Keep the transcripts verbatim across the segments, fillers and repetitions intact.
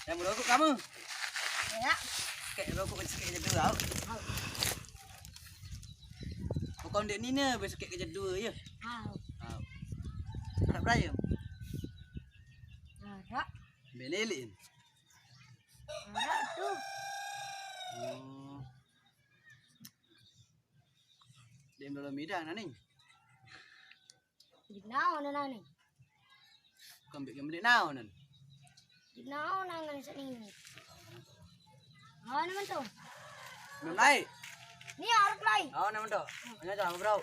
Yang merokok kamu? Ya. Kek rokok sikit je tu tau. Pokok dek ni ne besok kek kerja dua je. Au. Au. Arak berayam. Arak. Belelin. Arak tu. Oh. Dia belum midang nani. Di naon nani? Kambik yang beli naon nan? Di naon nang ngan sini? Naon man tu? Belum naik. Ni arak lai. Naon man tu? Hanya sama bro.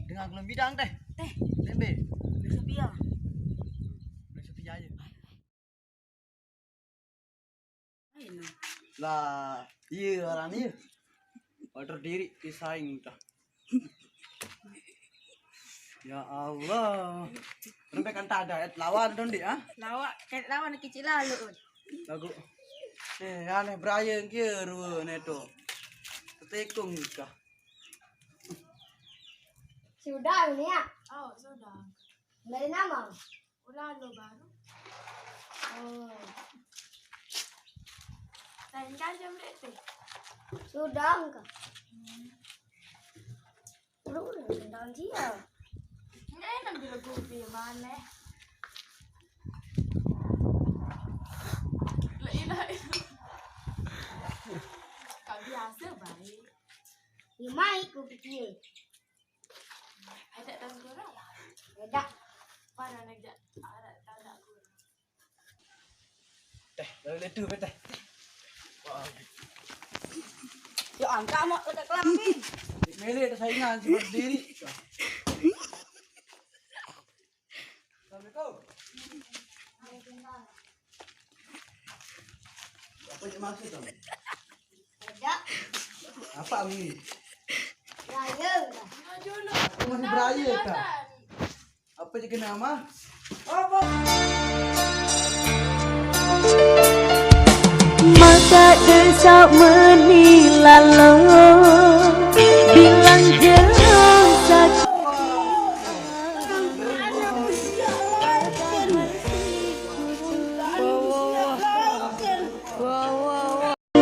Dengan belum bidang teh. Teh. Lembe. Beli sepia. Beli sepia aja. Lah, iya orang iya. Order diri pisaing dah. Ya Allah. Sampai kan tak ada lawan tu ndik ah. Lawak, kayak lawan kecil lalu. Lagu. Eh, aneh beraya kia rua neto. Ketekung kah. Sudah ni ya? Oh, sudah. Dari nama? Ulah lo baru. Oh. Tadi kan jam berapa? Sudah engkau. Lu udah tentang dia. Enggak enak bila gue mana. La ilaha illallah. Kau biasa baik. Ya mai ku pikir. Ada tanda kurang? Ada. Pada nak jak ada tanda kurang. Teh, lalu letuh teh. Wah. Yo angkat mak lekat kelambi. Mele ada saingan sebab diri. Assalamualaikum. Apa je maksud tu? Ada. Apa ni? Raya. Aku masih beraya kah? Apa je kena mah? Apa? Mata desau meni lalu bilang jelas aku.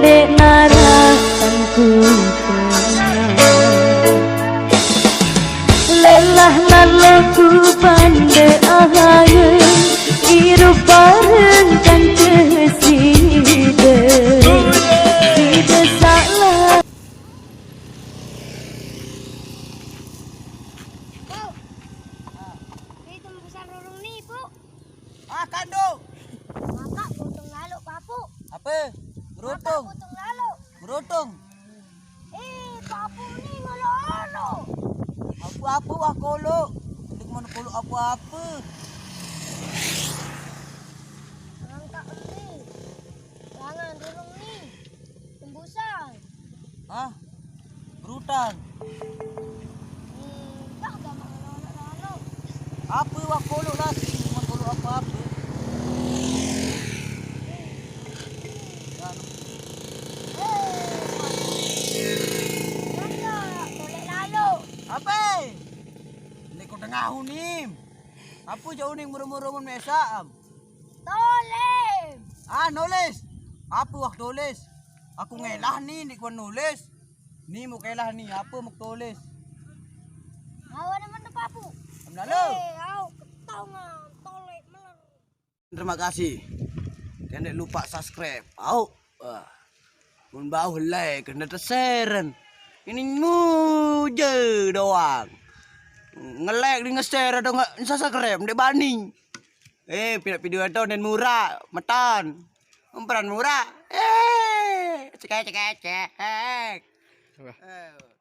Dek narakan ku lelah lalu ku pande ahaya iru bareng kan kesida sida salah. Itu besar rurung ni, Bu. Ah, kandung. Kakak potong lalu, Papu. Apa? Kakak Rotong. Potong lalu. Rotong. Eh, Papu ni ngolo-ngolo. Apa-apa wah kolok. Dia kemana kolok apa-apa. Angkat ni. Jangan rurung ni. Tembusan. Hah? Berutang. Eh, dah gamak lalu-lalu. Apa wah kolok lagi? Cuma kolok apa-apa. Kan. Eh, kakak, tolek lalu. Apa? Ni kau tengah unim. Apa jauh ni murung-murung mesa am? Tulis. Ah, nulis. Apa wah tulis? Aku ngelah ni, ni kau nulis. Ni mau kelah ni, apa mau tulis? Hawa nama tu Papu. Am lalu. Eh, au, ketawa ngan tolek meler. Terima kasih. Jangan lupa subscribe. Au. Ah. Mun bau like kena terseren. Ini muje doang. Nge-like ni nge-share atau nggak subscribe dek bani. Eh, pindah video atau dan murah, meton. Umperan murah. Eh, cekek cekek cekek. Wah. Eh.